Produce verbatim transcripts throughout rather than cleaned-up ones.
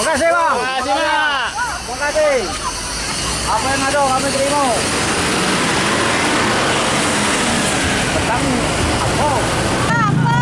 Makasih, Bang. Makasih, Bang. Makasih. Apa yang ada, kami terima. Petang, apa? Apa?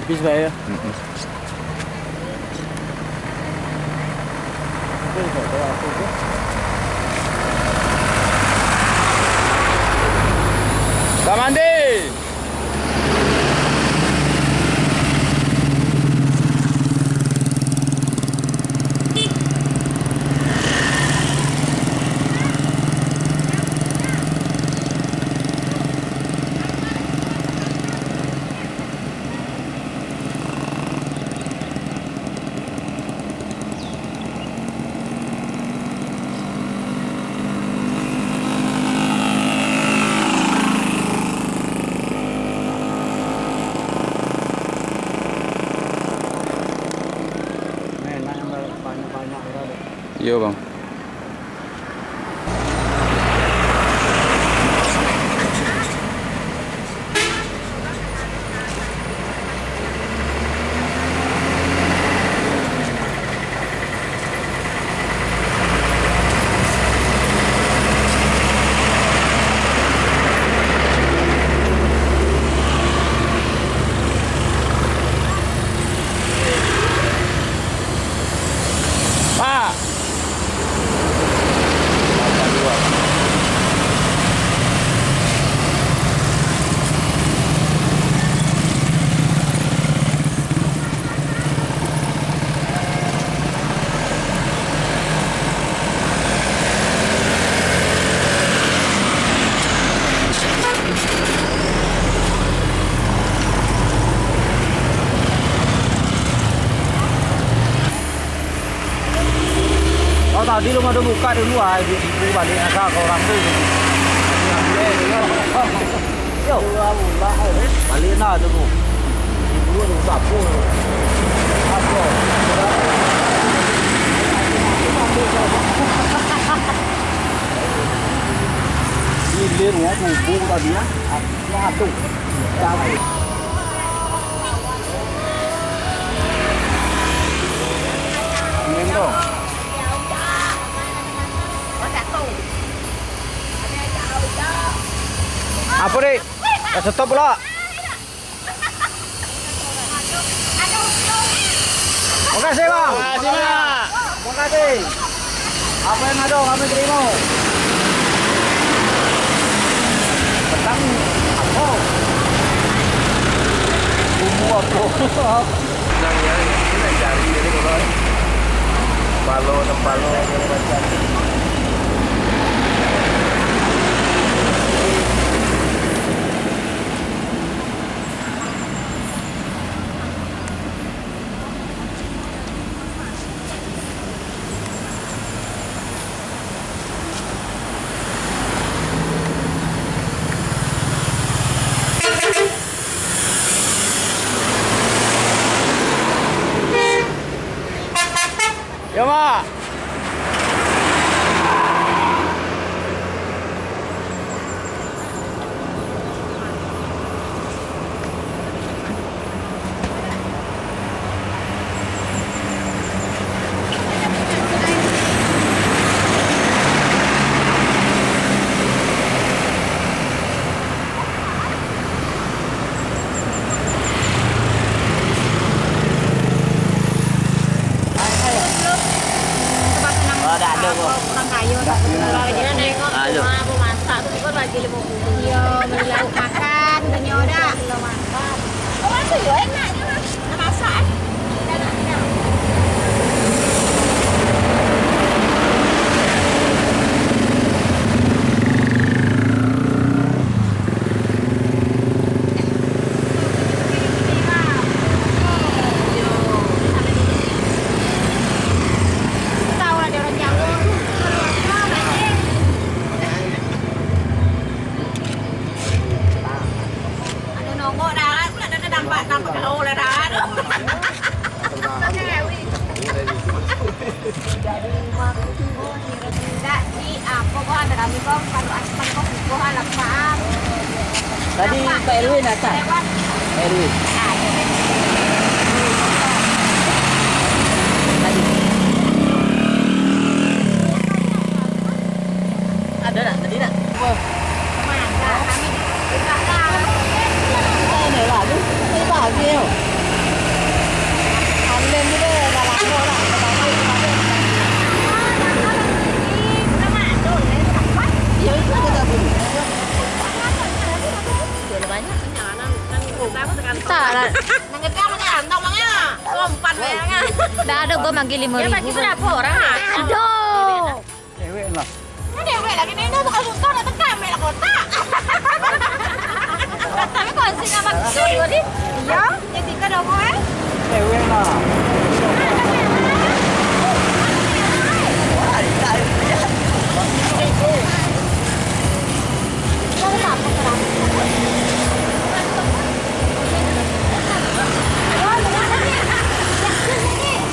Bis bae yo. Mm-mm. Kamande. Yo, Bang. Pak. Oh, tadi lu ado buka dulu, ah, ibu-ibu balik agak ke orang tu. Yo, balik lah tu, Bu. Ibu tu sapu. Apo? Hilir, ya, bubur tadi, ya. Waduh. Amin dong. Apo, Dek? Kasih stop pulo. Makasih, Bang. Makasih, Bang. Makasih. Apo yang ado, kami terimo. Petang apo? Bumbu apo? Nang yang ini cari ini, Bang. Palo, enam palo, segala macam. Yo, Mak. Kurang kayo, tak kenal lagi. Ayo. Iyo, beli lauk makan, tanya dah. Orang tu yo enak ni, Mas. Nak masak, eh? Ado nongok darat pula, ado nampak, nampak kau lah darat. Dak, Ci, apo kok ado kami kok, kalau asam kok bubuh alam paham. Tadi Pak R W datang. Lewat. Pak R W. Nah, itu. Tadi. Ado nak tadi nak? Wah. Masa kami di, di belakang. Ini lah, tu. Ini pagi yo. Alen ni deh, dah lamo lah. Dah lamo, dah lamo. Iyo, itu ado tak bunyi. Entah lah. Nang gede amat kan, tau, Bang, yo? Lompat, Bang, yo. Ndak ado, gua manggil limo ribu. Yo, bagi berapa orang? Aduh. Cewek lah. Kan cewek lagi, ni dah bakal muntah, nak tekan, main lah kotak. Tapi konsepnya bagus, Bang, tadi. Iyo, Jessica dong, eh. Cewek lah.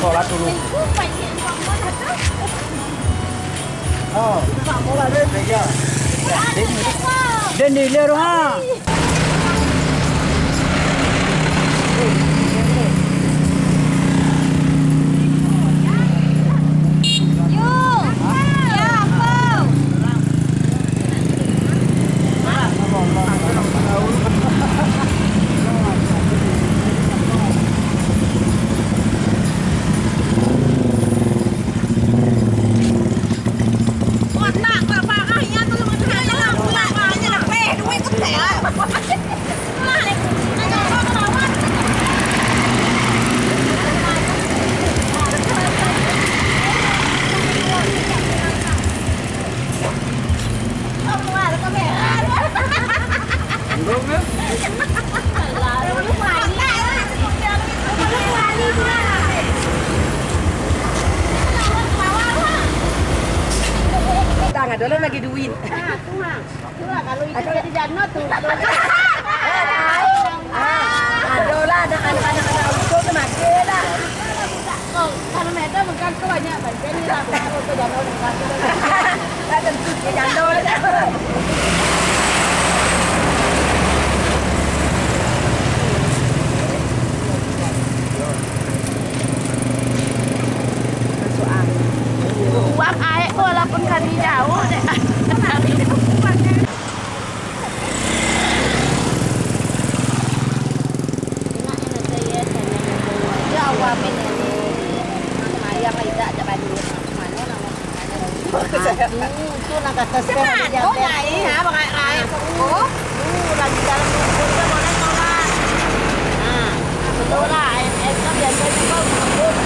Sholat dulu. Den di ler, ha. Tangan dulu lagi duit. Nah, tuh, Mak. Itulah, kalau itu jadi jano tuh. Ah, ado lah, anak-anak, anak-anak itu tuh mati lah. Oh, kalau Medan bukan tuh banyak banjir nih lah, bukan foto jano nih, Pak. Lah, tentu si jano aja. Masuk angin. Uap aek tuh walaupun kami jauh deh. Aduh, itu nak kata saya. Itu mah, oh, nyai, ya, pakai air. Oh, lagi dalam lumpur, dia boleh sholat. Nah, betul lah, air, air kan biasanya kau ngebut.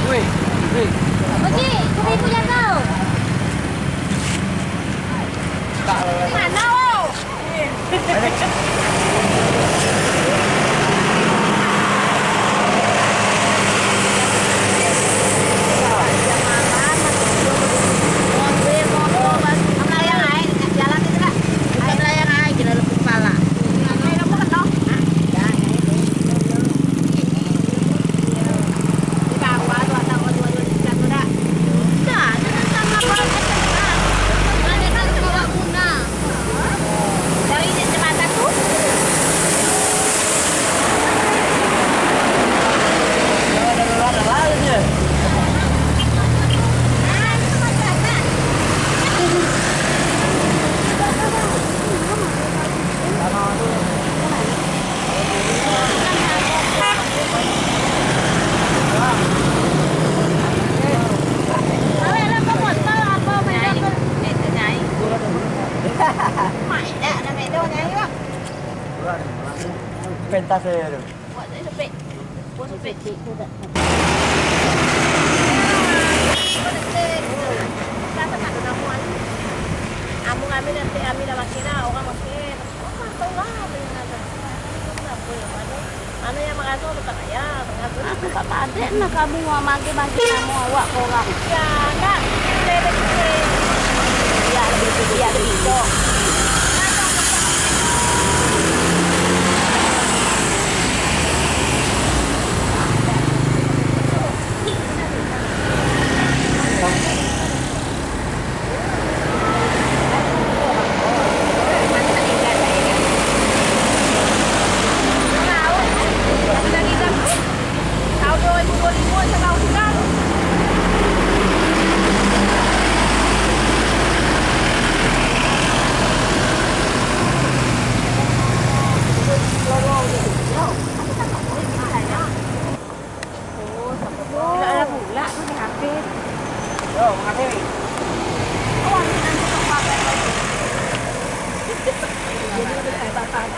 Wih, wih. Apa sih? Kopi punya kau. Mana, oh? Dari jembatan tuh. Pentas ya, tu. Buat saya sepik. Buat sepik. Amun kami nanti, kami dah makin lah, orang makin. Oh, kantong lah, dengan ada. Itu kenapa ya, Pak? Anu yang maraso tetap aja, tetap aja. Aku tak padek nah kamu mau mangke-mangke kamu awak ke orang. Ya, enggak. Lebih, lebih. Ya, lebih, lebih, ya, lebih.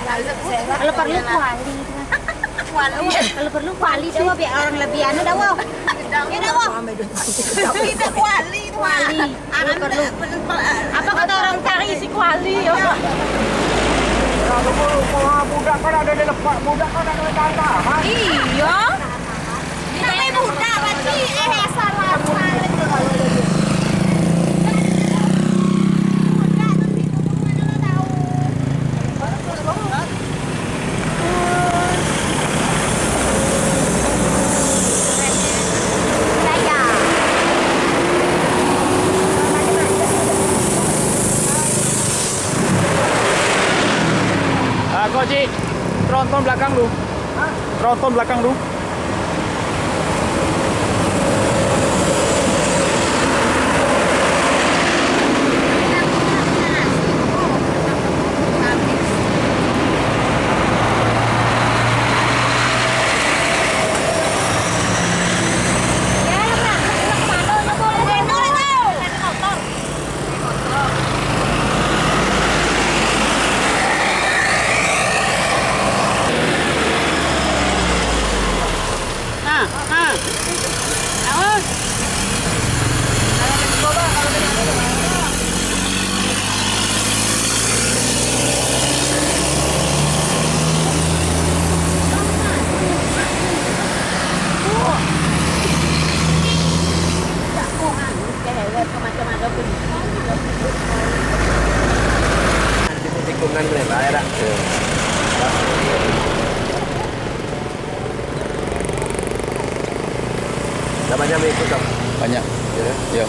Kalau perlu kuali. Kuali. Kalau perlu kuali dah, biar orang lebih anu dah, wow. Ya dah, wow. Kita kuali itu, Wak. Kuali. Kalau perlu. Apa kata orang cari isi kuali, yo? Kalau mau, mau budak kan ada di lepak, budak kan ada di tanah, ha? Iya. Tapi budak, Pak Ci. Eh, salah, salah. Budak tuh di mana lo tahu? Ah, kau, Ci, tronton belakang lu. Tronton belakang lu. Tikungan lebar, ya, dak? Lah banyak yang ikut, Kak? Banyak. Iya. Iya.